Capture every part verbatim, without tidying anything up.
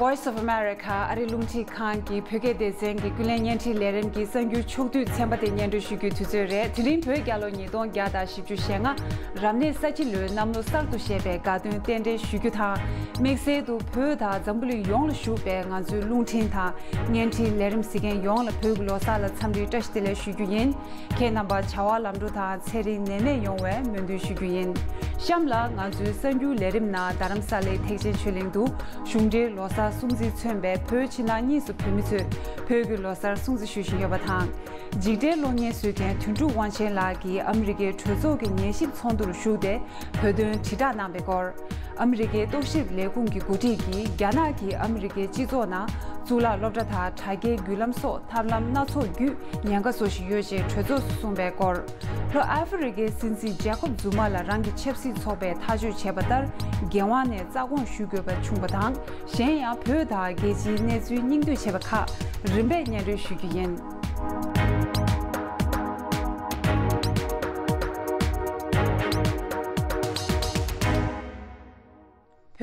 Voice of America ཨ་རི་རླུང་འཕྲིན་ཁང་གི་བོད་སྐད་སྡེ་ཚན་གྱི་ཀུན་གླེང་བརྙན་འཕྲིན་ལས་རིམ་གྱི་གསར་འགྱུར་ཕྱོགས་བསྡུས་ཚན་པ་དེ་སྙན་སྒྲོན་ཞུ་རྒྱུའི་དུས་ཚོད་རེད། དེ་རིང་བོད་རྒྱལ་ལོ་ཉིས་སྟོང་བརྒྱ་དང་བཞི་བཅུ་ཞེ་ལྔ། རབ་གནས་ས་བྱི་ལོའི་གནམ་ལོ་གསར་དུ་བཞད་པའི་དགའ་སྟོན་རྟེན་འབྲེལ་ཞུ་རྒྱུ་དང་། དམིགས་བསལ་དུ་བོད་དང་འཛམ་བུ་གླིང་ཡོངས་ལ་བཞུགས་པའི་ང་ཚོའི་རླུང་འཕྲིན་དང་བརྙན་འཕྲིན་ལས་རིམ་གཟིགས་མཁན་ཡོངས་ལ་བོད་ཀྱི་ལོ་གསར་ལ་འཚམས་འདྲིའི་བཀྲ་ཤིས་བདེ་ལེགས་ཞུ་རྒྱུ་ཡིན། ཁྱེད་རྣམ་པ་བྱ་བ་ལམ་འགྲོ་དང་ཚེ་རིང་ནད་མེད་ཡོང་བའི་སྨོན་འདུན་ཞུ་རྒྱུ་ཡིན། གཤམ་ལ་ང་ཚོའི་གསར་འགྱུར་ལས་རིམ་ནང་རྡ་རམ་ས་ལའི་ཐེག་ཆེན་ཆོས་གླིང་དུ་གཞུང་འབྲེལ་ལོ་གསར་སྲུང་བརྩི་མཚོན་པའི་བོད་ཕྱི་ནང་གཉིས་སུ་བོད་མི་ཚོས་བོད་ཀྱི་ལོ་གསར་སྲུང་བརྩི་ཞུ་བཞིན་ཡོད་པ་དང་། འཇིགས་བྲལ་གློག་བརྙན་བཟོ་མཁན་དོན་གྲུབ་དབང་ཆེན་ལགས་ཀྱིས་ཨ་མི་རི་ཀའི་གྲོས་ཚོགས་ཀྱི་ཉན་ཞིབ་ཚོགས་འདུར་ཞུགས་ཏེ་བོད་དོན་དྲིལ་བསྒྲགས་གནང་པའི་སྐོར། ཨ་མི་རི་ཀའི་རྟོག་ཞིབ་ལས་ཁུངས་ཀྱི་འགོ་ཁྲིད་ཀྱིས་རྒྱ་ནག་གིས་ཨ་མི་རི་ཀའི་སྤྱི་ཚོགས་ནང་གཙུག་ལག་སློབ་གྲྭ་དང་དྲ་རྒྱའི་བརྒྱུད་ལམ་སོགས་ཐབས་ལམ་སྣ་ཚོགས་བརྒྱུད་ཉེན་ཁ་བཟོ་བཞིན་ཡོད་ཅེས་གྲོས་ཚོགས་སུ་གསུངས་པའི་སྐོར། ལྷོ་ཨ་ཧྥེ་རི་ཀའི་སྲིད་འཛིན་ཇེ་ཁོབ་ཛུ་མ་ལ་རང་གི་ཆབ་སྲིད་ཚོགས་པས་ཐག་གཅོད་བྱས་པ་ལྟར་འགན་དབང་ནས་རྩ་དགོངས་ཞུ་དགོས་པ་བྱུང་བ་དང་། གཞན་ཡང་བོད་དང་རྒྱལ་སྤྱིའི་གནས་ཚུལ་སྙིང་བསྡུས་བྱས་པ་ཁག་རིམ་པས་སྙན་སྒྲོན་ཞུ་རྒྱུ་ཡིན།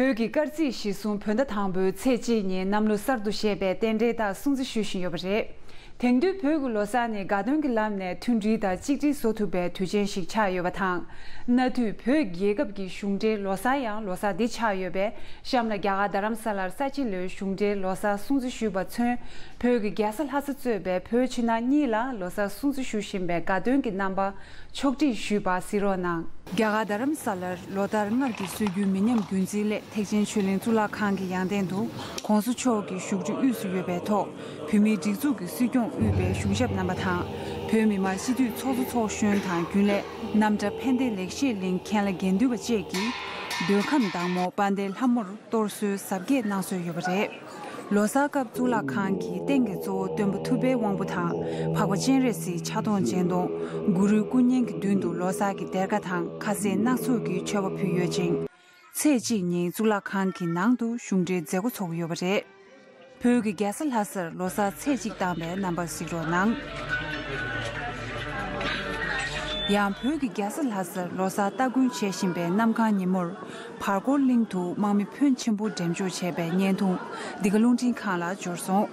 བོད་ཀྱི་སྐར་རྩིས་གཞིར་བཟུང་བོད་ཟླ་དང་པོའི་ཚེས་གཅིག་ཉིན་གནམ་ལོ་གསར་དུ་བཞད་པའི་རྟེན་འབྲེལ་ལྟར་སྲུང་བརྩི་ཞུ་བཞིན་ཡོད་པ་རེད། དེང་དུས་བོད་ཀྱི་ལོ་གསར་ནི་དགའ་སྟོན་གྱི་ལམ་ནས་མཐུན་སྒྲིལ་དང་གཅིག་སྒྲིལ་བཟོ་ཐུབ་པའི་དུས་ཆེན་ཞིག་ཆགས་ཡོད་པ་དང་། གནའ་དུས་བོད་རྒྱལ་ཁབ་ཀྱི་གཞུང་འབྲེལ་ལོ་གསར་ཡང་ལོ་གསར་འདི་ཆགས་ཡོད་པས། གཤམ་ལ་རྒྱ་གར་རྡ་རམ་ས་ལར་ས་བྱི་ལོའི་གཞུང་འབྲེལ་ལོ་གསར་སྲུང་བརྩི་ཞུས་པ་མཚོན། བོད་ཀྱི་རྒྱལ་ས་ལྷ་ས་གཙོས་པའི་བོད་ཕྱི་ནང་གཉིས་ལ་ལོ་གསར་སྲུང་བརྩི་ཞུ་བཞིན་པའི་དགའ་སྟོན་གྱི་རྣམ་པ་ཕྱོགས་བསྒྲིགས་ཞུས་པ་གཟིགས་རོགས་གནང་། རྒྱ་གར་རྡ་རམ་ས་ལར་ལོ་ལྟར་སྔར་གྱི་སྲོལ་རྒྱུན་མི་ཉམས་རྒྱུན་འཛིན་སླད་ཐེག་ཆེན་ཆོས་གླིང་གཙུག་ལག་ཁང་གི་ཡང་སྟེང་དུ་ྋགོང་ས་མཆོག་གི་བཞུགས་ཁྲི་དབུས་སུ་ཡོད་པའི་ཐོག་བོད་མིའི་སྒྲིག་འཛུགས་ཀྱི་སྲིད་སྐྱོང་དབུས་པའི་གཞུང་ཞབས་རྣམ་པ་དང་། བོད་མི་མང་སྤྱི་འཐུས་ཚོགས་གཙོ་ཚོགས་གཞོན་དང་རྒྱུན་ལས་རྣམ་གྲྭ་ཕན་བདེ་ལེགས་བཤད་གླིང་མཁན་བླ་དགེ་འདུན་པ་བཅས་ཀྱིས་མདོ་ཁམས་བདག་མོ་དཔལ་ལྡན་ལྷ་མོར་གཏོར་གསོལ་གཟབ་རྒྱས་གནང་སྲོལ་ཡོད་པ་རེད། ལོ་གསར་སྐབས་གཙུག་ལག་ཁང་གི་རྟེན་གྱི་གཙོ་བོ་སྟོན་པ་ཐུབ་པའི་དབང་པོ་དང་འཕགས་པ་སྤྱན་རས་གཟིགས་ཕྱག་སྟོང་སྤྱན་སྟོང་། གུ་རུའི་སྐུ་བརྙན་གྱི་མདུན་དུ་ལོ་གསར་གྱི་སྡེར་ཁ་དང་ཁ་ཟས་སྣ་ཚོགས་ཀྱི་མཆོད་པ་ཕུལ་ཡོད་ཅིང་། ཚེས་གཅིག་ཉིན་གཙུག་ལག་ཁང་གི་ནང་དུ་གཞུང་འབྲེལ་མཛད་སྒོ་ཚོགས་ཀྱི་ཡོད་པ་རེད། བོད་ཀྱི་རྒྱལ་ས་ལྷ་སར་ལོ་གསར་ཚེས་གཅིག་བཏང་བའི་རྣམ་པ་གཟིགས་རོགས་གནང་། ཡང་བོད་ཀྱི་རྒྱལ་ས་ལྷ་སར་ལོ་གསར་སྟ་གོན་བྱེད་བཞིན་པའི་གནམ་གང་ཉིན་མོར། བར་སྐོར་གླིང་དུ་དམག་མི་ཕོན་ཆེན་པོ་འགྲེམས་འཇོག་བྱས་པའི་བརྙན་ཐུང་འདི་ག་རླུང་འཕྲིན་ཁང་ལ་འབྱོར་སོང་།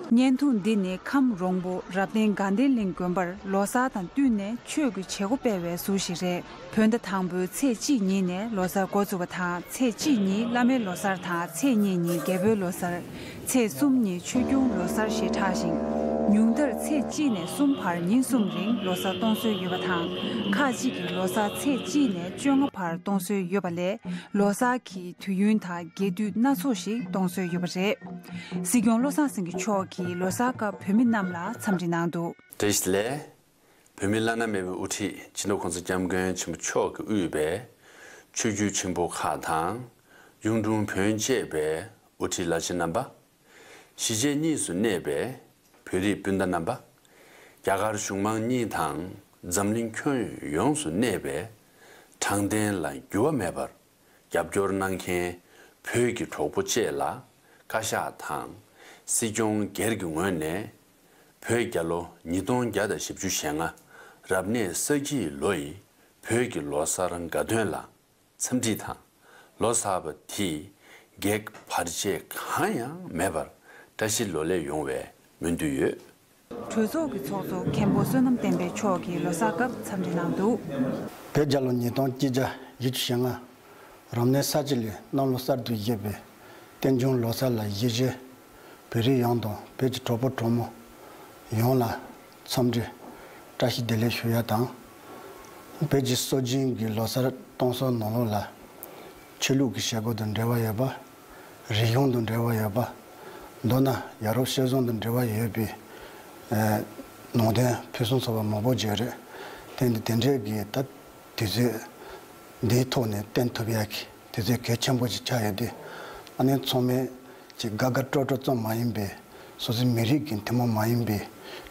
བརྙན་ཐུང་འདི་ནི་ཁམས་རོང་པོ་རབ་བརྟན་དགའ་ལྡན་གླིང་དགོན་པར་ལོ་གསར་དང་བསྟུན་ནས་ཆོས་ཀྱི་བྱེད་སྒོ་སྤེལ་བའི་ཟུར་ཞིག་རེད། བོད་ཟླ་དང་པོའི་ཚེས་གཅིག་ཉིན་ནས་ལོ་གསར་འགོ་བཙུགས་པ་དང་། ཚེས་གཅིག་ཉིན་བླ་མའི་ལོ་གསར་དང་། ཚེས་གཉིས་ཉིན་རྒྱལ་པོའི་ལོ་གསར། ཚེས་གསུམ་ཉིན་ཆོས་སྐྱོང་ལོ་གསར་ཞེས་གྲགས་ཤིང་། ཉུང་མཐར་ཚེས་གཅིག་ནས་གསུམ་བར་ཉིན་གསུམ་རིང་ལོ་གསར་གཏོང་སྲོལ་ཡོད་པ་དང་། ཁག་ཅིག་གིས་ལོ་གསར་ཚེས་གཅིག་ནས་བཅོ་ལྔ་བར་གཏོང་སྲོལ་ཡོད་པ་ལས། ལོ་གསར་གྱི་དུས་ཡུན་དང་རྒྱས་བསྡུས་སྣ་ཚོགས་ཤིག་གཏོང་སྲོལ་ཡོད་པ་རེད། སྲིད་སྐྱོང་བློ་བཟང་སེང་གེ་མཆོག་གིས་ལོ་གསར་སྐབས་བོད་མི་རྣམས་ལ་འཚམས་འདྲི་གནང་འདུག། བཀྲ་ཤིས་བདེ་ལེགས། བོད་མིའི་བླ་ན་མེད་པའི་དབུ་ཁྲིད་སྤྱི་ནོར་༸གོང་ས་༸སྐྱབས་མགོན་ཆེན་པོ་མཆོག་གིས་དབུས་པའི་ཆོས་བརྒྱུད་ཆེན་པོ་ཁག་དང་། གཡུང་དྲུང་བོན་བཅས་པའི་དབུ་ཁྲིད་བླ་ཆེན་རྣམ་པ། གཞིས་བྱེས་གཉིས་སུ་གནས་པའི་བོད་རིགས་སྤུན་ཟླ་རྣམ་པ། རྒྱ་གར་གཞུང་མང་གཉིས་དང་འཛམ་གླིང་ཁྱོན་ཡོངས་སུ་གནས་པའི་དྲང་བདེན་ལ་འགྱུར་བ་མེད་པར་རྒྱབ་སྐྱོར་གནང་མཁན་བོད་ཀྱི་གྲོགས་པོ་བཅས་ལ་བཀའ་ཤག་དང་སྲིད་སྐྱོང་སྒེར་གྱི་ངོས་ནས། བོད་རྒྱལ་ལོ་ཉིས་སྟོང་བརྒྱ་དང་བཞི་བཅུ་ཞེ་ལྔ་རབ་གནས་ས་ཁྱི་ལོ་ཡི་བོད་ཀྱི་ལོ་གསར་དགའ་སྟོན་ལ་འཚམས་འདྲི་དང་། ལོ་གསར་པ་དེས་གེགས་བར་ཆད་གང་ཡང་མེད་པར་བཀྲ་ཤིས་ལོ་ལེགས་ཡོང་བའི་སྨོན་འདུན་ཡོད། གྲོས་ཚོགས་ཀྱི་ཚོགས་གཙོ་མཁན་པོ་བསོད་ནམས་བསྟན་འཕེལ་མཆོག་གིས་ལོ་གསར་སྐབས་འཚམས་འདྲི་གནང་འདུག། བོད་རྒྱལ་ལོ་ཉིས་སྟོང་གཅིག་བརྒྱ་བཞི་བཅུ་ཞེ་ལྔ། རབ་གནས་ས་བྱི་ལོའི་གནམ་ལོ་གསར་དུ་བཞད་པའི་རྟེན་འབྱུང་ལོ་གསར་ལ་གཞིས་བྱེས་བོད་རིགས་ཡོངས་དང་བོད་ཀྱི་གྲོགས་པོ་གྲོགས་མོ་ཡོངས་ལ་འཚམས་འདྲི་བཀྲ་ཤིས་བདེ་ལེགས་ཞུ་ཡ་དང་། བོད་ཀྱི་སྲོལ་རྒྱུན་གྱི་ལོ་གསར་གཏོང་སྲོལ་ནང་ལོགས་ལ་ཆོས་ལུགས་ཀྱི་བྱེད་སྒོ་དང་འབྲེལ་བ་ཡོད་པ། རིག་གཞུང་དང་འབྲེལ་བ་ཡོད་པ། མདོར་ན་ཡ་རབས་སྤྱོད་བཟང་དང་འབྲེལ་བ་ཡོད་པའི་ཨེ་ནང་དོན་ཕུན་སུམ་ཚོགས་པ་མང་པོ་ཅིག་རེད། དེ་འདི་དེ་འདྲའི་གི་ད་དུས་ཚོད་འདིའི་ཐོག་ནས་བསྟན་ཐུབ་ཡ་གི་དུས་ཚོད་གལ་ཆེན་པོ་ཅིག་ཆགས་ཡོད་དེ། ཨ་ནི་ཚང་མས་ཅིག་དགའ་དགའ་སྤྲོ་སྤྲོ་ཙམ་མ་ཡིན་པའི་སོ་སོའི་མི་རིགས་ཀྱི་ཐུན་མོང་མ་ཡིན་པའི་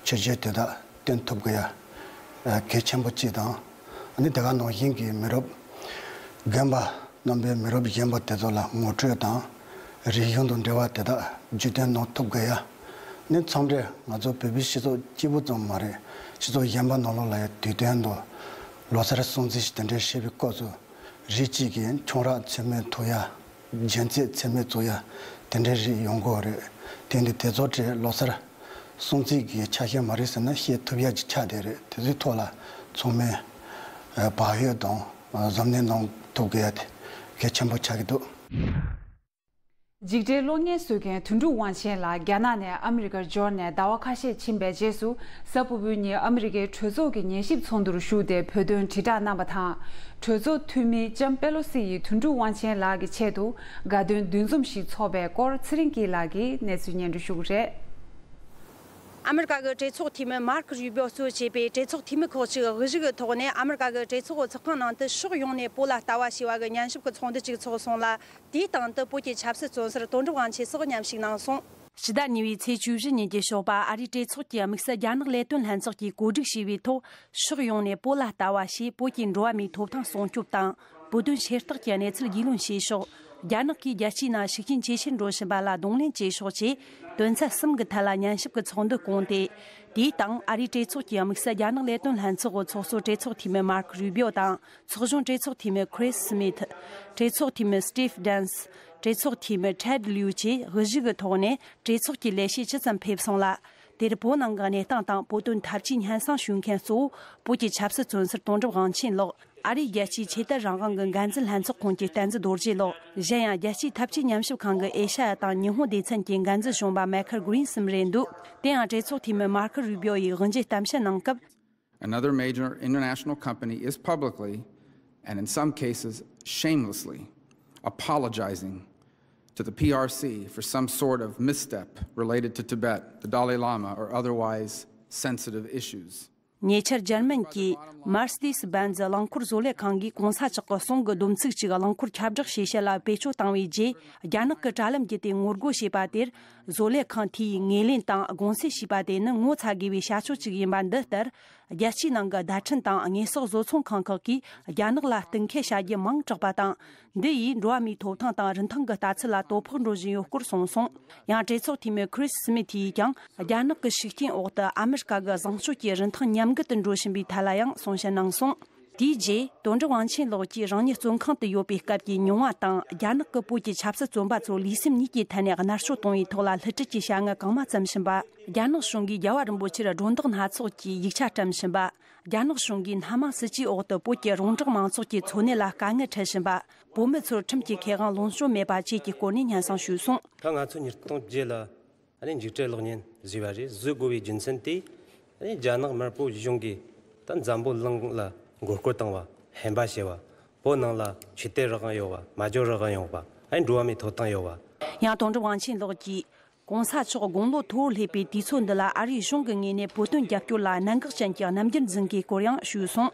ཆོས་བརྒྱུད་དེ་དག་བསྟན་ཐུབ་དགོས་ཡ་གལ་ཆེན་པོ་གཅིག་དང་། ཨ་ནི་དེ་ག་ནང་བཞིན་གྱི་མི་རབས་རྒན་པ་རྣམ་པས་མི་རབས་གཞོན་པ་དེ་ཚོ་ལ་ངོ་སྤྲོད་དང་། རིག་གཞུང་དང་འབྲེལ་བ་དེ་དག་བརྒྱུད་སྟོན་གནང་ཐུབ་དགོས་ཡ། ནི་མཚམས་རེ་ང་ཚོ་བོད་པའི་སྤྱི་ཚོགས་གཅིག་པུ་ཙམ་མ་རེད། སྤྱི་ཚོགས་གཞན་པ་ནང་ལོགས་ལ་ཡང་དུས་སྟོན་དང་ལོ་གསར་སྲུང་བརྩི་ཞིག་དེ་འདྲའི་བྱེད་པའི་སྐབས་སུ་རིགས་གཅིག་གིས་ཁྱུང་རགས་མཚན་སྨད་ཐུག་ཡ། རྒྱུན་ཚད་ཚད་མེད་བཙུགས་ཡ་དེ་འདྲའི་རིགས་ཡོང་གི་ཡོད་རེད། དེ་འདི་དེ་ཚོ་དེ་ལོ་གསར་སྲུང་བརྩི་གི་ཆ་ཤས་མ་རེད་ཟེར་ན་བཤད་ཐུབ་ཡ་ཅིག་ཆགས་བསྡད་རེད། དེ་ཚོའི་ཐོག་ལ་ཚང་མས་བག་ཡོད་དང་གཟབ་ནན་གནང་ཐུབ་དགོས་ཡ་དེ་གལ་ཆེན་པོ་ཆགས་ཀྱི་འདུག། འཇིགས་བྲལ་གློག་བརྙན་བཟོ་མཁན་དོན་གྲུབ་དབང་ཆེན་ལགས་རྒྱ་ནག་ནས་ཨ་མི་རི་ཀར་འབྱོར་ནས་ཟླ་བ་ཁ་ཤས་ཕྱིན་པའི་རྗེས་སུ། གཟའ་ཕུར་བུའི་ཉིན་ཨ་མི་རི་ཀའི་གྲོས་ཚོགས་ཀྱི་ཉན་ཞིབ་ཚོགས་འདུར་ཞུགས་ཏེ་བོད་དོན་དྲིལ་བསྒྲགས་གནང་བ་དང་། གྲོས་ཚོགས་འཐུས་མི་ལྕམ་པེ་ལོ་སི་ཡིས་དོན་གྲུབ་དབང་ཆེན་ལགས་ཀྱི་ཆེད་དུ་དགའ་སྟོན་འདུ་འཛོམས་ཤིག་འཚོགས་པའི་སྐོར་ཚེ་རིང་སྐྱིད་ལགས་ཀྱིས་གནས་ཚུལ་སྙན་སྒྲོན་ཞུ་གི་རེད། ཨ་མི་རི་ཀ་གི་གྲོས་ཚོགས་འཐུས་མི་མར་ཁི་རུ་བིའོ་གཙོས་བྱས་པའི་གྲོས་ཚོགས་འཐུས་མི་ཁག་ཅིག་དབུ་བཞུགས་ཀྱི་ཐོག་ནས་ཨ་མི་རི་ཀ་གི་གྲོས་ཚོགས་ཚོགས་ཁང་ནང་དུ་ཕྱོགས་ཡོངས་ནས་བོད་ལ་ལྟ་བ་ཞེས་པ་གི་ཉན་ཞིབ་ཀྱི་ཚོགས་འདུ་ཅིག་ཚོགས་སོང་ལ། དེའི་སྟེང་དུ་བོད་ཀྱི་ཆབ་སྲིད་བཙོན་ཟུར་དོན་གྲུབ་དབང་ཆེན་སོགས་མཉམ་ཞུགས་གནང་སོང་། ཕྱི་ཟླ་གཉིས་པའི་ཚེས་བཅུ་བཞི་ཉིན་གྱི་ཞོགས་པ་ཨ་རིའི་གྲོས་ཚོགས་ཀྱི་དམིགས་བསལ་རྒྱ་ནག་ལས་དོན་ལྷན་ཚོགས་ཀྱིས་གོ་སྒྲིག་བྱས་པའི་ཐོག་ཕྱོགས་ཡོངས་ནས་བོད་ལ་ལྟ་བ་ཞེས་བོད་ཀྱི་འགྲོ་བ་མིའི་ཐོབ་ཐང་སྲུང་སྐྱོབ་དང་། བོད་དོན་ཤེས་རྟོགས་ཀྱི་གནས་ཚུལ་རྒྱུས་ལོན་བྱས་ཤོག། རྒྱ་ནག་གིས་རྒྱལ་སྤྱིའི་ནང་ཤུགས་རྐྱེན་ཇེ་ཆེར་འགྲོ་བཞིན་པ་ལ་གདོང་ལེན་བྱས་ཤོག་ཅེས་དོན་ཚན་གསུམ་གྱི་ཐད་ལ་ཉན་ཞིབ་ཀྱི་ཚོགས་འདུ་བསྐོངས་ཏེ། དེའི་སྟེང་ཨ་རིའི་གྲོས་ཚོགས་ཀྱི་དམིགས་བསལ་རྒྱ་ནག་ལས་དོན་ལྷན་ཚོགས་ཀྱི་ཚོགས་གཙོ་གྲོས་ཚོགས་འཐུས་མི་མར་ཁི་རུ་བིའོ་དང་། ཚོགས་གཞོན་གྲོས་ཚོགས་འཐུས་མི་ཁི་རིས་སི་མིཐ། གྲོས་ཚོགས་འཐུས་མི་སི་ཊིབ་ཌེན་སི། གྲོས་ཚོགས་འཐུས་མི་ཐེད་ལིའུ་བཅས་དབུ་བཞུགས་ཀྱི་ཐོག་ནས་གྲོས་ཚོགས་ཀྱི་ལས་བྱེད་ཇི་ཙམ་ཕེབས་སོང་ལ། དེར་བོད་ནང་གི་གནས་སྟངས་དང་བོད་དོན་འཐབ་ཇུས་སྙན་སེང་ཞུ་མཁན་གཙོ་བོ་བོད་ཀྱི་ཆབ་སྲིད་བཙོན་ཟུར་དོན་གྲུབ་དབང་ཆེན་ལགས། ཨ་རིའི་རྒྱལ་སྤྱིའི་ཆོས་དད་རང་དབང་གི་འགན་འཛིན་ལྷན་ཚོགས་ཁོངས་ཀྱི་བསྟན་འཛིན་རྡོ་རྗེ་ལགས། གཞན་ཡང་རྒྱལ་སྤྱིའི་འཐབ་ཇུས་ཉམས་ཞིབ་ཁང་གི་ཨེ་ཤ་ཡ་དང་ཉི་ཧོང་སྡེ་ཚན་གྱི་འགན་འཛིན་གཞོན་པ་མའི་ཁལ་གྷི་རིན་གསུམ་རེད་འདུག། དེ་ཡང་གྲོས་ཚོགས་འཐུས་མི་མར་ཁོ་རུ་བིའོ་ཡིས་དབུ་འབྱེད་གཏམ་བཤད་གནང་སྐབས། Another major international company is publicly, and in some cases shamelessly, apologizing to the P R C for some sort of misstep related to Tibet, the Dalai Lama, or otherwise sensitive issues. ཉེ་ཆར་འཇར་མན་གྱི་མར་སི་ཏི་སི་བན་ཛི་རླངས་འཁོར་བཟོ་ལས་ཁང་གིས་གོང་ས་མཆོག་གི་གསུང་གི་སྡོམ་ཚིག་ཅིག་རླངས་འཁོར་ཁྱབ་བསྒྲགས་བྱེད་ཆེད་ལ་བེད་སྤྱོད་བཏང་བའི་རྗེས། རྒྱ་ནག་གི་དྲ་ལམ་བརྒྱུད་དེ་ངོ་རྒོལ་བྱས་པ་དེར། བཟོ་ལས་ཁང་དེས་ངོས་ལེན་དང་དགོངས་སེལ་བྱས་པ་དེ་ནི་ངོ་ཚ་དགོས་པའི་བྱ་སྤྱོད་ཅིག་ཡིན་པ་འདི་ལྟར། རྒྱལ་སྤྱིའི་ནང་གི་བརྡ་འཕྲིན་དང་དངོས་ཟོག་བཟོ་ཚོང་ཁང་ཁག་གིས་རྒྱ་ནག་ལ་གཏན་འཁེལ་བྱ་རྒྱུ་མང་དྲགས་པ་དང་། འདི་ཡིས་འགྲོ་བ་མིའི་ཐོབ་ཐང་དང་རིན་ཐང་གི་ལྟ་ཚུལ་ལ་དོ་ཕོག་འགྲོ་བཞིན་ཡོད་སྐོར་གསུངས་སོང་། ཡང་གྲོས་ཚོགས་འཐུས་མི་ཁི་རིས་སི་མི་ཐི་ཡིས་ཀྱང་རྒྱ་ནག་གི་ཤུགས་རྐྱེན་འོག་ཏུ་ཨ་མི་རི་ཀ་གི་བཟང་སྤྱོད་ཀྱི་རིན་ཐང་ཉམས་རྒུད་དུ་འགྲོ་བཞིན་པའི་ཐད་ལ་ཡང་གསུང་བཤད་གནང་སོང་། དེའི་རྗེས་དོན་གྲུབ་དབང་ཆེན་ལགས་ཀྱིས་རང་ཉིད་བཙོན་ཁང་དུ་ཡོད་པའི་སྐབས་ཀྱི་མྱོང་བ་དང་། རྒྱ་ནག་གི་བོད་ཀྱི་ཆབ་སྲིད་བཙོན་པ་ཚོར་ལུས་སེམས་གཉིས་ཀྱི་ཐད་ནས་མནར་གཅོད་གཏོང་བའི་ཐོག་ལ་བསླུ་བྲིད་ཀྱི་བྱ་དངོས་གང་མང་བརྩམས་བཞིན་པ། རྒྱ་ནག་གཞུང་གིས་རྒྱལ་བ་རིན་པོ་ཆེར་སྒྲོ་འདོགས་སྣ་ཚོགས་ཀྱིས་ཡིག་ཆ་བཀྲམ་བཞིན་པ། རྒྱ་ནག་གཞུང་གིས་སྣ་མང་སྲིད་ཇུས་འོག་ཏུ་བོད་ཀྱི་རོང་འབྲོག་མང་ཚོགས་ཀྱི་འཚོ་གནས་ལ་དཀའ་ངལ་འཕྲད་བཞིན་པ། བོད་མི་ཚོར་ཁྲིམས་ཀྱི་ཁེ་དབང་ལོངས་སྤྱོད་མེད་པ་བཅས་ཀྱི་སྐོར་ནས་སྙན་སེང་ཞུས་སོང་། ད་ང་ཚོ་ཉིས་སྟོང་བརྒྱད་ལ་ཨ་ནི་འཇིགས་བྲལ་གློག་བརྙན་བཟོས་པ་རེད། བཟོ་དགོས་པའི་རྒྱུ་མཚན་དེ། ཨ་ནི་རྒྱ་ནག་དམར་པོ་གཞུང་གིས་ད་འཛམ་བུ་གླིང་ལ་མགོ་སྐོར་བཏང་བ། ཧམ་པ་བྱས་པ། བོད་ནང་ལ་ཆོས་དད་རང་དབང་ཡོད་པ། སྨྲ་བརྗོད་རང་དབང་ཡོད་པ། ཨ་ནི་འགྲོ་བ་མིའི་ཐོབ་ཐང་ཡོད་པ། ཡང་དོན་གྲུབ་དབང་ཆེན་ལགས་ཀྱིས། གོང་ས་མཆོག་དགུང་ལོ་མཐོ་བོར་སླེབས་པའི་དུས་ཚོད་འདི་ལ་ཨ་རིའི་གཞུང་གི་ངོས་ནས་བོད་དོན་རྒྱབ་སྐྱོར་ལ་གནད་འགག་ཅན་གྱི་རྣམ་འགྱུར་འཛིན་དགོས་སྐོར་ཡང་ཞུས་སོང་།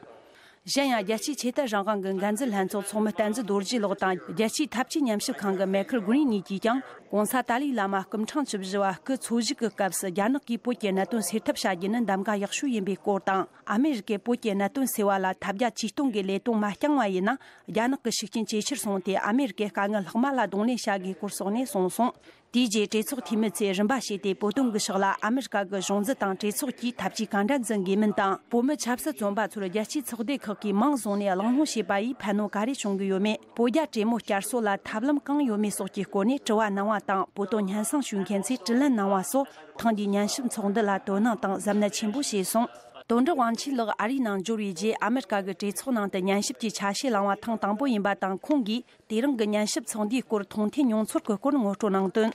གཞན་ཡང་རྒྱལ་སྤྱིའི་ཆོས་དད་རང་དབང་གི་འགན་འཛིན་ལྷན་ཚོགས་ཚོགས་མི་བསྟན་འཛིན་རྡོ་རྗེ་ལགས་དང་། རྒྱལ་སྤྱིའི་འཐབ་ཇུས་ཉམས་ཞིབ་ཁང་གི་མའི་ཁལ་གྷི་རིན་གཉིས་ཀྱིས་ཀྱང་། གོང་ས་ཏཱ་ལའི་བླ་མ་སྐུ་ཕྲེང་བཅུ་བཞི་བ་སྐུ་འཚོ་བཞུགས་ཀྱི་སྐབས་སུ་རྒྱ་ནག་གིས་བོད་ཀྱི་གནད་དོན་སེལ་ཐབས་བྱ་རྒྱུ་ནི་གདམ་ག་ཡག་ཤོས་ཡིན་པའི་སྐོར་དང་། ཨ་མེ་རི་ཀས་བོད་ཀྱི་གནད་དོན་སེལ་བ་ལ་ཐབས་བརྒྱ་ཇུས་སྟོང་གིས་ལས་དོན་མ་བསྐྱངས་པ་ཡིན་ན། རྒྱ་ནག་གི་ཤུགས་རྐྱེན་ཇེ་ཆེར་སོང་སྟེ། ཨ་མེ་རི་ཀའི་དཀའ་ངལ་ལྷག་མ་ལ་གདོང་ལེན་བྱ་དགོས་སྐོར་སོགས་ནས་གསུངས་སོང་། དེའི་རྗེས་གྲོས་ཚོགས་འཐུས་མི་ཚོས་རིམ་པ་བྱས་ཏེ། བོད་དོན་གྱི་ཕྱོགས་ལ་ཨ་མེ་རི་ཀ་གི་གཞུང་འཛིན་དང་གྲོས་ཚོགས་ཀྱིས་ཐབས་ཇུས་ག་འདྲ་འཛིན་དགོས་མིན་དང་། བོད་མི་ཆབ་སྲིད་བཙོན་པ་ཚོར་རྒྱལ་སྤྱིའི་ཚོགས་སྡེ་ཁག་གིས་མིང་བཟུང་ནས་གླེང་སློང་བྱས་པ་ཡིས་ཕན་གནོད་ག་རེ་བྱུང་གི་ཡོད་མེད། བོད་རྒྱ་གྲོས་མོལ་བསྐྱར་གསོ་ལ་ཐབས་ལམ་གང་ཡོད་མེད་སོགས་ཀྱི་སྐོར་ནས་དྲི་བ་གནང་བ་དང་། བོད་དོན་སྙན་སེང་ཞུ་མཁན་ཚོས་དྲིས་ལན་གནང་བ་སོགས་ཐེངས་འདིའི་ཉན་ཞིབ་ཚོགས་འདུ་ལ་དོ་སྣང་དང་གཟབ་ནན་ཆེན་པོ་བྱས་སོང་། དོན་གྲུབ་དབང་ཆེན་ལགས་ཨ་རིའི་ནང་འབྱོར་བའི་རྗེས། ཨ་མེ་རི་ཀ་གི་གྲོས་ཚོགས་ནང་དུ་ཉན་ཞིབ་ཀྱི་ཆ་ཤས་བླངས་པ་ཐེངས་དང་པོ་ཡིན་པ་དང་། ཁོང་གིས། དེ་རིང་གི་ཉན་ཞིབ་ཚོགས་འདུའི་སྐོར་མཐོང་ཐོས་མྱོང་ཚོར་གྱི་སྐོར་ངོ་སྤྲོད་གནང་དོན།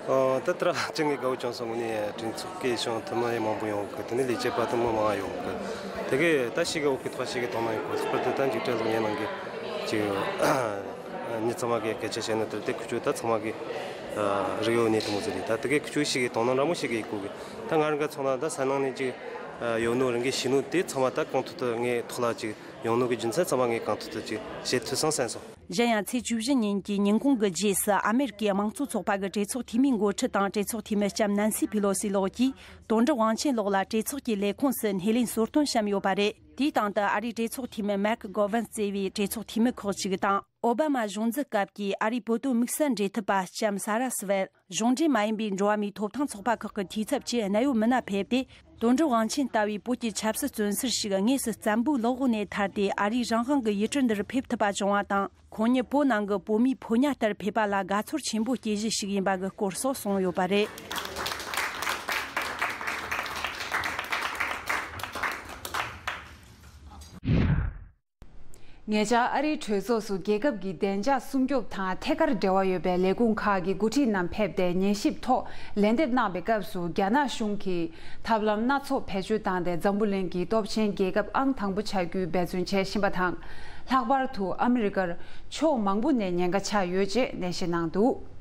ཨོ། ད་ལྟ་ར་ཅང་གི་དགའ་བོ་བྱུང་སོང་། ངོ་ནས་གྲོས་ཚོགས་ཀྱི་ཞང་ཐུན་མོང་ཡང་མང་པོ་ཡོང་གི། དེ་ནས་ལས་བྱེད་པ་དུ་མ་མང་ཡོང་གི། དེ་གི་ད་ཤི་གི་འོག་གི་ཐོག་ཤི་གི་དོ་སྣང་ཡོད་གི། ལྷག་པར་དུ་ད་འཇིགས་བྲལ་གློག་བརྙན་ནང་གི་ཅིག་མི་ཚང་མ་གི་སྐད་ཆ་བཤད་ནོ་དེར་དེ་ཁུ་ཆུ་ད་ཚང་མ་གི་རིག་ཡོད་ནས་དུ་མོ་ཟེར་རེད། ད་དེ་གི་ཁུ་ཆུ་ཤི་གི་དོ་སྣང་ར་མོ་ཤི་གི་ཡི་གུ་གི། ད་ང་རང་གི་ཚོང་ན་ད་ས་ནང་ནས་ཅིག་ཡོད་ནོ་རང་གི་ཤི་ནོ་དེ་ཚང་མ་ད་གང་ཐུབ་ཐུབ་ངའི་ཐོག་ལ་ཅིག་ཡོང་ནོ་གི་རྒྱུ་མཚན་ཚང་མ་ངས་གང་ཐུབ་ཐུབ་ཅིག་བྱེད་ཐུབ་སོང་བསམ་སོང་། གཞན་ཡང་ཚེས་བཅུ་བཞི་ཉིན་གྱི་ཉིན་གུང་གི་རྗེས་སུ། ཨ་མེ་རི་ཀའི་དམངས་གཙོ་ཚོགས་པ་གི་གྲོས་ཚོགས་འཐུས་མིའི་འགོ་ཁྲིད་དང་གྲོས་ཚོགས་འཐུས་མི་ལྕམ་ནན་སི་ཕི་ལོ་སི་ལགས་ཀྱིས། དོན་གྲུབ་དབང་ཆེན་ལགས་ལ་གྲོས་ཚོགས་ཀྱི་ལས་ཁུངས་སུ་སྣེ་ལེན་གསོལ་སྟོན་བཤམས་ཡོད་པ་རེད། དེའི་སྟེང་དུ་ཨ་རིའི་གྲོས་ཚོགས་འཐུས་མི་མེག་གོ་ཝན་གཙོས་པའི་གྲོས་ཚོགས་འཐུས་མི་ཁག་ཅིག་དང་། ཨོ་བྷ་མ་གཞུང་འཛིན་སྐབས་ཀྱི་ཨ་རིའི་བོད་དོན་དམིགས་བསལ་འབྲེལ་མཐུད་པ་ལྕམ་ས་ར་སི་ཝེལ། གཞུང་འབྲེལ་མ་ཡིན་པའི་འགྲོ་བ་མིའི་ཐོབ་ཐང་ཚོགས་པ་ཁག་གི་འཐུས་ཚབ་བཅས་གནད་ཡོད་མི་སྣ་ཕེབས་ཏེ། དོན་གྲུབ་དབང་ཆེན་ལྟ་བུའི་བོད་ཀྱི་ཆབ་སྲིད་བཙོན་ཟུར་ཞིག་དངོས་སུ་བཙན་པོའི་ལག་འོག་ནས་ཐར་ཏེ། ཨ་རིའི་རང་དབང་གི་ཡུལ་གྲུ་འདིར་ཕེབས་ཐུབ་པ་བྱུང་བ་དང་། ཁོང་ཉིད་བོད་ནང་གི་བོད་མིའི་ཕོ་ཉ་ལྟར་ཕེབས་པ་ལ་དགའ་ཚོར་ཆེན་པོ་སྐྱེས་གཞི་ཞིག་ཡིན་པ་གི་སྐོར་སོགས་གསུངས་ཡོད་པ་རེད། ཉེ་ཆར་ཨ་རིའི་གྲོས་ཚོགས་སུ་རྒྱལ་ཁབ་ཀྱི་བདེ་འཇགས་སྲུང་སྐྱོབ་དང་ཐད་ཀར་འབྲེལ་བ་ཡོད་པའི་ལས་ཁུངས་ཁག་གི་འགོ་ཁྲིད་རྣམས་ཕེབས་ཏེ། ཉན་ཞིབ་ཐོག་ལན་འདེབས་གནང་བའི་སྐབས་སུ། རྒྱ་ནག་གཞུང་གིས་ཐབས་ལམ་སྣ་ཚོགས་བེད་སྤྱོད་བཏང་སྟེ། འཛམ་བུ་གླིང་གི་སྟོབས་ཆེན་རྒྱལ་ཁབ་ཨང་དང་པོ་ཆགས་རྒྱུའི་འབད་བརྩོན་བྱེད་བཞིན་པ་དང་། ལྷག་པར་དུ་ཨ་མི་རི་ཀར་ཕྱོགས་མང་པོ་ནས་ཉེན་ཁ་ཆགས་ཡོད་ཅེས་ནན་བཤད་གནང་འདུག།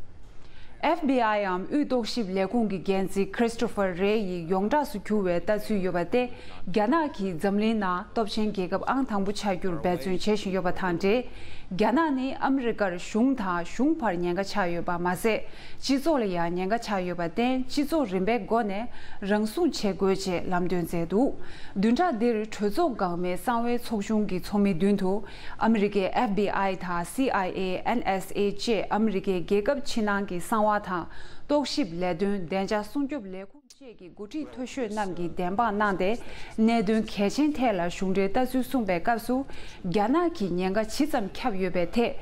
ཨེཕ་བྷི་ཨའི་འམ་དབུས་རྟོག་ཞིབ་ལས་ཁུངས་ཀྱི་འགན་འཛིན་Christopher Wray ཡི་ཡོངས་གྲགས་སུ་གྱུར་བའི་ལྟ་ཚུལ་ཡོད་པ་སྟེ། རྒྱ་ནག་གིས་འཛམ་གླིང་ནང་སྟོབས་ཆེན་རྒྱལ་ཁབ་ཨང་དང་པོ་ཆགས་རྒྱུར་འབད་བརྩོན་བྱེད་བཞིན་ཡོད་པ་དང་འབྲེལ། རྒྱ་ནག་ནི་ཨ་མི་རི་ཀར་གཞུང་དང་གཞུང་བར་ཉེན་ཁ་ཆགས་ཡོད་པ་མ་ཟད། སྤྱི་ཚོགས་ལ་ཡང་ཉེན་ཁ་ཆགས་ཡོད་པར་བརྟེན། སྤྱི་ཚོགས་རིམ་པའི་སྒོ་ནས་རང་སྲུང་བྱེད་དགོས་ཅེས་ལམ་སྟོན་མཛད་འདུག། བདུན་ཕྲག་འདིར་གྲོས་ཚོགས་འགག་མེད་གསང་བའི་ཚོགས་ཆུང་གི་ཚོགས་མི་མདུན་དུ། ཨ་མི་རི་ཀའི་ཨེཕ་བྷི་ཨའི་དང་སི་ཨའི་ཨེ། ཨེན་ཨེས་ཨེ་བཅས་ཨ་མི་རི་ཀའི་རྒྱལ་ཁབ་ཕྱི་ནང་གི་གསང་བ་དང་། རྟོག་ཞིབ་ལས་དོན། བདེ་འཇགས་སྲུང་སྐྱོབ་ལས་ཁུངས་བཅས་ཀྱི་འགོ་ཁྲིད་མཐོ་ཤོས་རྣམས་ཀྱིས་བདེན་དཔང་གནང་སྟེ། གནད་དོན་གལ་ཆེན་ཐད་ལ་གཞུང་འབྲེལ་ལྟ་ཚུལ་གསུངས་པའི་སྐབས་སུ། རྒྱ་ནག་གིས་ཉེན་ཁ་ཇི་ཙམ་ཁྱབ་ཡོད་པའི་ཐད།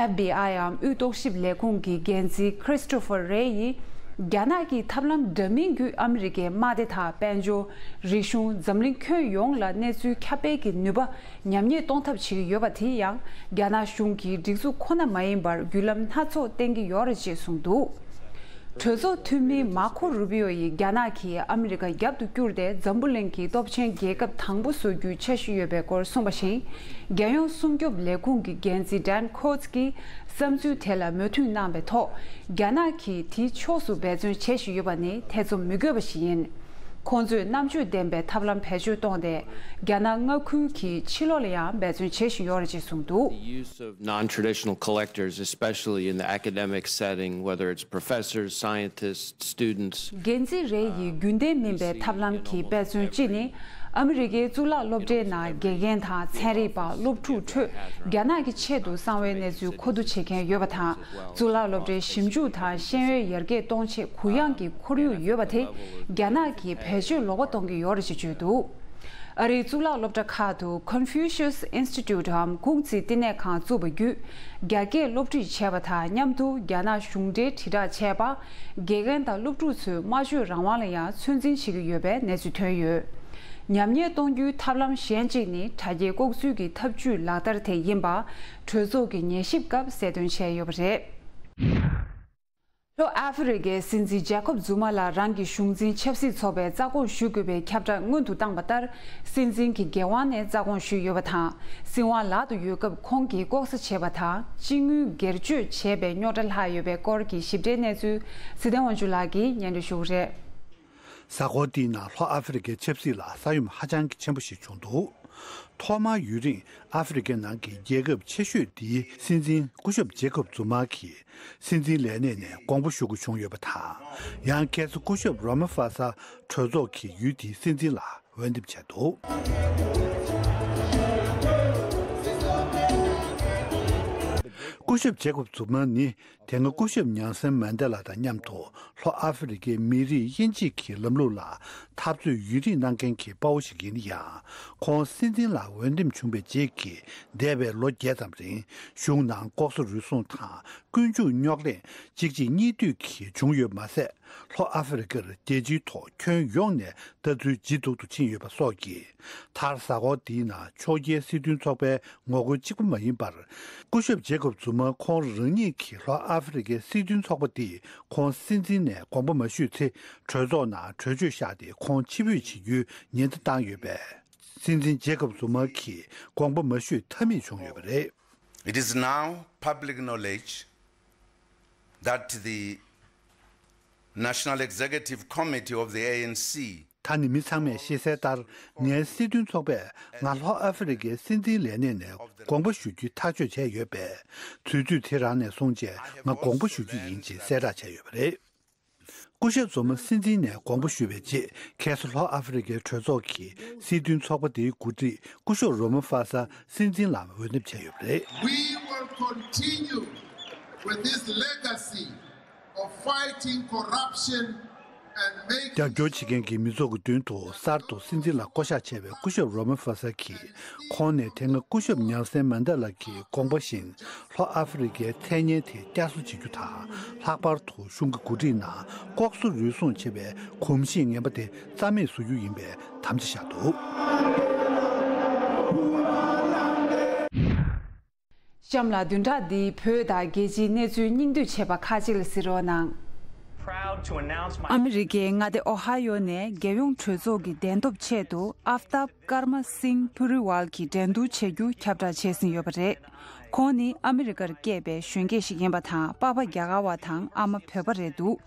ཨེཕ་བྷི་ཨའི་འམ་དབུས་རྟོག་ཞིབ་ལས་ཁུངས་ཀྱི་འགན་འཛིན་Christopher Wray ཡིས། རྒྱ་ནག་གིས་ཐབས་ལམ་འདྲ་མིན་བརྒྱུད་ཨ་མི་རི་ཀའི་དམག་སྡེ་དང་། དཔལ་འབྱོར། རིག་གཞུང་། འཛམ་གླིང་ཁྱོན་ཡོངས་ལ་གནས་ཚུལ་ཁྱབ་སྤེལ་གྱི་ནུས་པ་ཉམས་ཉེས་གཏོང་ཐབས་བྱེད་ཀྱི་ཡོད་པ། དེ་ཡང་རྒྱ་ནག་གཞུང་གིས་སྒྲིག་འཛུགས་ཁོ་ན་མ་ཡིན་པར་བརྒྱུད་ལམ་སྣ་ཚོགས་བསྟེན་གྱི་ཡོད་རེད་ཅེས་གསུངས་འདུག། གྲོས་ཚོགས་འཐུས་མི་མར་ཁོ་རུ་པི་ཡོ་ཡིས། རྒྱ་ནག་གིས་ཨ་མི་རི་ཀ་རྒྱབ་ཏུ་བསྐྱུར་ཏེ། འཛམ་བུ་གླིང་གི་སྟོབས་ཆེན་རྒྱལ་ཁབ་དང་པོ་བཟོ་རྒྱུའི་འཆར་གཞི་ཡོད་པའི་སྐོར་གསུངས་པ་བཞིན། རྒྱལ་ཡོངས་སྲུང་སྐྱོབ་ལས་ཁུངས་ཀྱི་འགན་འཛིན་Dan Coats ཀྱིས་བསམ་ཚུལ་དེ་ལ་མོས་མཐུན་གནང་བའི་ཐོག། རྒྱ་ནག་གིས་དེའི་ཕྱོགས་སུ་འབད་བརྩོན་བྱེད་བཞིན་ཡོད་པ་ནི་ཐེ་ཚོམ་མི་དགོས་པ་ཞིག་ཡིན། ཁོང་ཚོས་རྣམ་དཔྱོད་ལྡན་པའི་ཐབས་ལམ་བེད་སྤྱོད་གཏོང་སྟེ། རྒྱ་ནག་མངའ་ཁུལ་གྱི་ཕྱི་ལོགས་ལ་ཡང་འབད་བརྩོན་བྱེད་བཞིན་ཡོད་རེད་ཅེས་གསུངས་འདུག། The use of non-traditional collectors, especially in the academic setting, whether it's professors, scientists, students. འགན་འཛིན་རེ་ཡིས་རྒྱུན་ལྡན་མིན་པའི་ཐབས་ལམ་གྱི་དཔེ་མཚོན་གཅིག་ནི། ཨ་མི་རི་ཀའི་གཙུག་ལག་སློབ་གྲྭའི་ནང་དགེ་རྒན་དང་ཚན་རིག་པ། སློབ་ཕྲུག་ཁྲོད་རྒྱ་ནག་གི་ཆེད་དུ་གསང་བའི་གནས་ཚུལ་མཁོ་བསྡུ་བྱེད་མཁན་ཡོད་པ་དང་། གཙུག་ལག་སློབ་གྲྭའི་ཞིབ་འཇུག་དང་ཤེས་ཡོན་ཡར་རྒྱས་གཏོང་ཆེད་གུ་ཡངས་ཀྱི་ཁོར་ཡུག་ཡོད་པ་དེ། རྒྱ་ནག་གིས་བེད་སྤྱོད་ལོག་པ་གཏོང་གི་ཡོད་རེད་ཅེས་བརྗོད་འདུག། ཨ་རིའི་གཙུག་ལག་སློབ་གྲྭ་ཁག་ཏུ་Confucius Institute འམ་ཀུང་ཙི་བསྟི་གནས་ཁང་བཙུགས་པ་བརྒྱུད། རྒྱ་སྐད་སློབ་ཁྲིད་བྱས་པ་དང་མཉམ་དུ། རྒྱ་ནག་གཞུང་འབྲེལ་དྲིལ་བསྒྲགས་བྱས་པ། དགེ་རྒན་དང་སློབ་ཕྲུག་ཚོའི་སྨྲ་བརྗོད་རང་དབང་ལ་ཡང་ཚོད་འཛིན་བྱེད་ཀྱི་ཡོད་པའི་གནས་ཚུལ་ཐོན་ཡོད། ཉམས་ཉེས་གཏོང་རྒྱུའི་ཐབས་ལམ་གཞན་གཅིག་ནི། དྲ་རྒྱའི་ལྐོག་འཛུལ་གྱི་ཐབས་ཇུས་ལག་བསྟར་དེ་ཡིན་པ། གྲོས་ཚོགས་ཀྱི་ཉན་ཞིབ་སྐབས་གསལ་སྟོན་བྱས་ཡོད་པ་རེད། ལྷོ་ཨ་ཧྥེ་རི་ཀའི་སྲིད་འཛིན་ཇེ་ཁོབ་ཛུ་མ་ལ་རང་གི་གཞུང་འཛིན་ཆབ་སྲིད་ཚོགས་པའི་རྩ་དགོངས་ཞུ་དགོས་པའི་ཁྱབ་བསྒྲགས་སྔོན་དུ་བཏང་པ་ལྟར། སྲིད་འཛིན་གྱི་འགན་དབང་ནས་རྩ་དགོངས་ཞུས་ཡོད་པ་དང་། སྲིད་དབང་ལག་ཏུ་ཡོད་སྐབས་ཁོང་གིས་ལྐོག་ཟ་བྱས་པ་དང་། སྤྱི་དངུལ་སྒེར་གཅོད་བྱས་པའི་རྙོག་དྲ་ལྷག་ཡོད་པའི་སྐོར་གྱི་ཞིབ་ཕྲའི་གནས་ཚུལ། ཚེ་བརྟན་དབང་ཕྱུག་ལགས་ཀྱིས་སྙན་སྒྲོན་ཞུ་གི་རེད། གཟའ་འཁོར་འདིའི་ནང་ལྷོ་ཨ་ཧྥེ་རི་ཀའི་ཆབ་སྲིད་ལ་ས་ཡོམ་ཧ་ཅང་གི་ཆེན་པོ་ཞིག་བྱུང་འདུག། ཐོག་མར་ཡུན་རིང་ཨ་ཧྥེ་རི་ཀའི་ནང་གི་རྒྱལ་ཁབ་ཆེ་ཤོས་འདིའི་སྲིད་འཛིན་སྐུ་ཞབས་ཇེ་ཁོབ་ཛུ་མ་གིས་སྲིད་འཛིན་ལས་གནས་ནས་དགོངས་པ་ཞུ་དགོས་བྱུང་ཡོད་པ་དང་། ཡང་སྐྱེས་ས་སྐུ་ཞབས་རོ་མ་ཧྥ་ས་གྲོས་ཚོགས་ཀྱིས་ཡུལ་དེའི་སྲིད་འཛིན་ལ་འོས་འདེམས་བྱས་འདུག། སྐུ་ཞབས་ཇེ་ཁོབ་ཛུ་མ་ནི། དེ་སྔ་སྐུ་ཞབས་ཉལ་སན་མན་དེ་ལ་དང་མཉམ་དུ་ལྷོ་ཨ་ཧྥེ་རི་ཀའི་མི་རིགས་དབྱེ་འབྱེད་ཀྱི་ལམ་ལུགས་ལ་འཐབ་རྩོད་ཡུན་རིང་གནང་མཁན་གྱི་དཔའ་བོ་ཞིག་ཡིན་ཡང་། ཁོང་སྲིད་འཛིན་ལ་འོས་འདེམས་བྱུང་བའི་རྗེས་ཀྱི་འདས་པའི་ལོ་བརྒྱད་ཙམ་རིང་གཞུང་ནང་ལྐོག་ཟ་རུལ་སུངས་དང་ཀུན་སྤྱོད་རྙོག་གླེང་གཅིག་རྗེས་གཉིས་མཐུད་ཀྱིས་བྱུང་ཡོད་མ་ཟད། ལྷོ་ཨ་ཧྥེ་རི་ཀར་རྒྱལ་སྤྱིའི་ཐོག་ཁྱོན་ཡོངས་ནས་ལྟ་ཚུལ་ཇེ་སྡུག་ཏུ་ཕྱིན་ཡོད་པ་སོགས་ཀྱིས། མཐར་གཟའ་འཁོར་འདིའི་ནང་ཕྱོགས་འགལ་སྲིད་དོན་ཚོགས་པའི་ངོ་རྒོལ་གཅིག་པུ་མ་ཡིན་པར། སྐུ་ཞབས་ཇེ་ཁོབ་ཛུ་མ་ཁོང་རང་ཉིད་ཀྱིས་ལྷོ་ཨ་ཧྥེ་རི་ཀའི་སྲིད་དོན་ཚོགས་པ་འདིས་ཁོང་སྲིད་འཛིན་ནས་དགོངས་པ་མ་ཞུས་ཚེ། གྲོས་ཚོགས་ནང་གྲོས་ཆོད་བཞག་སྟེ་ཁོང་ཕྱིར་འབུད་བྱེད་རྒྱུའི་ཉེན་བརྡ་བཏང་ཡོད་པས། སྲིད་འཛིན་ཇེ་ཁོབ་ཛུ་མ་གིས་དགོངས་པ་མ་ཞུས་ཐབས་མེད་བྱུང་ཡོད་པ་རེད། It is now public knowledge that the National Executive Committee of the A N C ད་ནི་མི་ཚང་མས་ཤེས་གསལ་ལྟར། ངའི་སྲིད་དོན་ཚོགས་པས་ང་ལྷོ་ཨ་ཧྥེ་རི་ཀའི་སྲིད་འཛིན་ལས་གནས་ནས་དགོངས་པ་ཞུ་རྒྱུའི་ཐག་གཅོད་བྱས་ཡོད་པས། དུས་ཚོད་དེ་རང་ནས་སོང་རྗེས་ང་དགོངས་པ་ཞུ་རྒྱུ་ཡིན་ཅེས་གསལ་བསྒྲགས་བྱས་ཡོད་པ་རེད། སྐུ་ཞབས་རོ་མ་སྲིད་འཛིན་ནས་དགོངས་པ་ཞུས་པའི་རྗེས། ཁ་སང་ལྷོ་ཨ་ཧྥེ་རི་ཁའི་གྲོས་ཚོགས་ཀྱི་སྲིད་དོན་ཚོགས་པ་དེའི་འགོ་ཁྲིད་སྐུ་ཞབས་རོ་མ་ཧྥ་ས་སྲིད་འཛིན་ལ་འོས་འདེམས་བྱས་ཡོད་པ་རེད། We will continue with his legacy of fighting corruption and making རྒྱབ་སྐྱོར་བྱེད་མཁན་གྱི་མི་ཚོགས་ཀྱི་མདུན་དུ་གསར་དུ་སྲིད་འཛིན་ལ་བསྐོ་གཞག་བྱས་པའི་སྐུ་ཞབས་རོ་མ་ཧྥ་ས་གིས། ཁོང་ནས་དེ་སྔ་སྐུ་ཞབས་ནེལ་སན་མན་ཌེ་ལ་གི་དགོངས་པ་བཞིན་ལྷོ་ཨ་ཧྥེ་རི་ཁའི་མཚན་སྙན་དེ་བསྐྱར་གསོ་བྱེད་རྒྱུ་དང་། ལྷག་པར་དུ་གཞུང་གི་འགོ་ཁྲིད་ནང་ལྐོག་ཟ་རུལ་སུངས་བྱེད་པའི་གོམས་གཤིས་ངན་པ་དེ་རྩ་མེད་བཟོ་རྒྱུ་ཡིན་པའི་དམ་བཅའ་བཞག་འདུག་གཤམ་ལ་བདུན་ཕྲག་འདིའི་བོད་དང་རྒྱལ་སྤྱིའི་གནས་ཚུལ་སྙིང་བསྡུས་བྱས་པ་ཁག་ཅིག་ལ་གཟིགས་རོགས་གནང་། Proud to announce my ཨ་མི་རི་ཀའི་མངའ་སྡེ་ཨོ་ཧ་ཡོ་ནས་རྒྱལ་ཡོངས་གྲོས་ཚོགས་ཀྱི་གདན་ཐོབ་ཆེད་དུ་ཨ་ཕ་ཏབ་ཀརྨ་སིང་པུ་རི་ཝལ་གྱི་འགྲན་བསྡུར་བྱེད་རྒྱུ་ཁྱབ་བསྒྲགས་བྱས་ཟིན་ཡོད་པ་རེད། ཁོང་ནི་ཨ་མི་རི་ཀར་སྐྱེས་པའི་གཞོན་སྐྱེས་ཤིག་ཡིན་པ་དང་། པ་ཕ་རྒྱ་གར་བ་དང་ཨ་མ་བོད་པ་རེད་འདུག་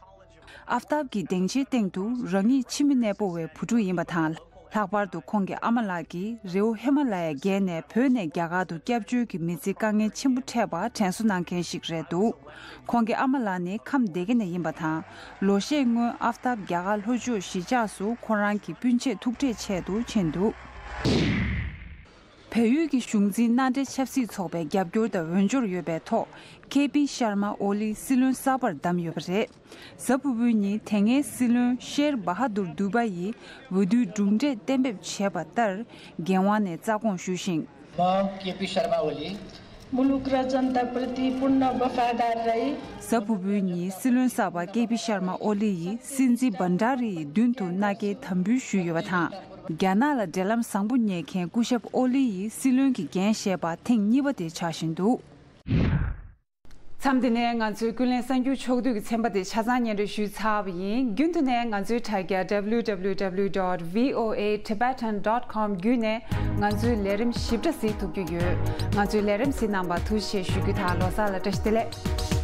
ཨ་ཕ་ཏབ་ཀྱི་སྡིངས་ཆའི་སྟེང་དུ་རང་ཉིད་ཁྱིམ་མི་གནས་སྤོ་བའི་བུ་ཕྲུག་ཡིན་པ་དང་། ལྷག་པར་དུ་ཁོང་གི་ཨ་མ་ལགས་ཀྱིས་རི་བོ་ཧི་མ་ལ་ཡ་བརྒལ་ནས་བོད་ནས་རྒྱ་གར་དུ་སྐྱབས་བཅོལ་གྱི་མི་ཚེའི་དཀའ་ངལ་ཆེན་པོ་འཕྲད་པར་དྲན་གསོ་གནང་མཁན་ཞིག་རེད་འདུག་ཁོང་གི་ཨ་མ་ལགས་ནི་ཁམས་སྡེ་དགེ་ནས་ཡིན་པ་དང་། ལོ་ཤས་སྔོན་ཨ་ཕ་ཏབ་རྒྱ་གར་ལྷོ་ཕྱོགས་གཞིས་ཆགས་སུ་ཁོ་རང་གི་སྤུན་མཆེད་ཐུག་འཕྲད་ཆེད་དུ་ཕྱིན་འདུག་བལ་ཡུལ་གྱི་གཞུང་འཛིན་མནའ་འབྲེལ་ཆབ་སྲིད་ཚོགས་པའི་རྒྱབ་སྐྱོར་དང་འོས་སྦྱོར་ཡོད་པའི་ཐོག་ཁེ་པི་ཤར་མ་ཨོ་ལི་སྲིད་བློན་གསར་པར་བདམས་ཡོད་པ་རེད། གཟའ་ཕུར་བུའི་ཉིན་དེ་སྔའི་སྲིད་བློན་ཤེར་བྷ་ཧ་དུར་དུ་བ་ཡིས་འོས་བསྡུའི་གྲུབ་འབྲས་གཏན་འབེབས་བྱས་པ་ལྟར་འགན་དབང་ནས་རྩ་དགོངས་ཞུས་ཤིང་། म केपी शर्मा ओली मुलुक र जनताप्रति पूर्ण वफादार रही। གཟའ་ཕུར་བུའི་ཉིན་སྲིད་བློན་གསར་པ་ཀེ་པི་ཤར་མ་ཨོ་ལི་ཡིས་སྲིད་འཛིན་བྷན་ཌ་རི་ཡི་མདུན་དུ་མནའ་སྐྱེལ་དམ་འབུལ་ཞུས་ཡོད་པ་དང་། རྒྱ་ནག་ལ་འབྲེལ་ལམ་བཟང་པོ་གཉེར་མཁན་སྐུ་ཞབས་ཨོ་ལི་ཡིས་སྲིད་བློན་གྱི་འགན་བཞེས་པ་ཐེངས་གཉིས་པ་དེ་ཆགས་བཞིན་འདུག་མཚམས་འདི་ནས་ང་ཚོའི་ཀུན་གླེང་གསར་འགྱུར་ཕྱོགས་བསྡུས་ཀྱི་ཚན་པ་དེ་ཆ་ཚང་སྙན་སྒྲོན་ཞུས་ཚར་བ་ཡིན། རྒྱུན་དུ་ནས་ང་ཚོའི་དྲ་རྒྱ་W W W dot V O A Tibetan dot com བརྒྱུད་ནས་ང་ཚོའི་ལས་རིམ་ཞིབ་ཕྲ་གཟིགས་ཐུབ་རྒྱུ་ཡོད། ང་ཚོའི་ལས་རིམ་གཟིགས་གནང་བར་ཐུགས་རྗེ་ཆེ་ཞུ་རྒྱུ་དང་། ལོ་གསར་ལ་བཀྲ་ཤིས་བདེ་ལེགས།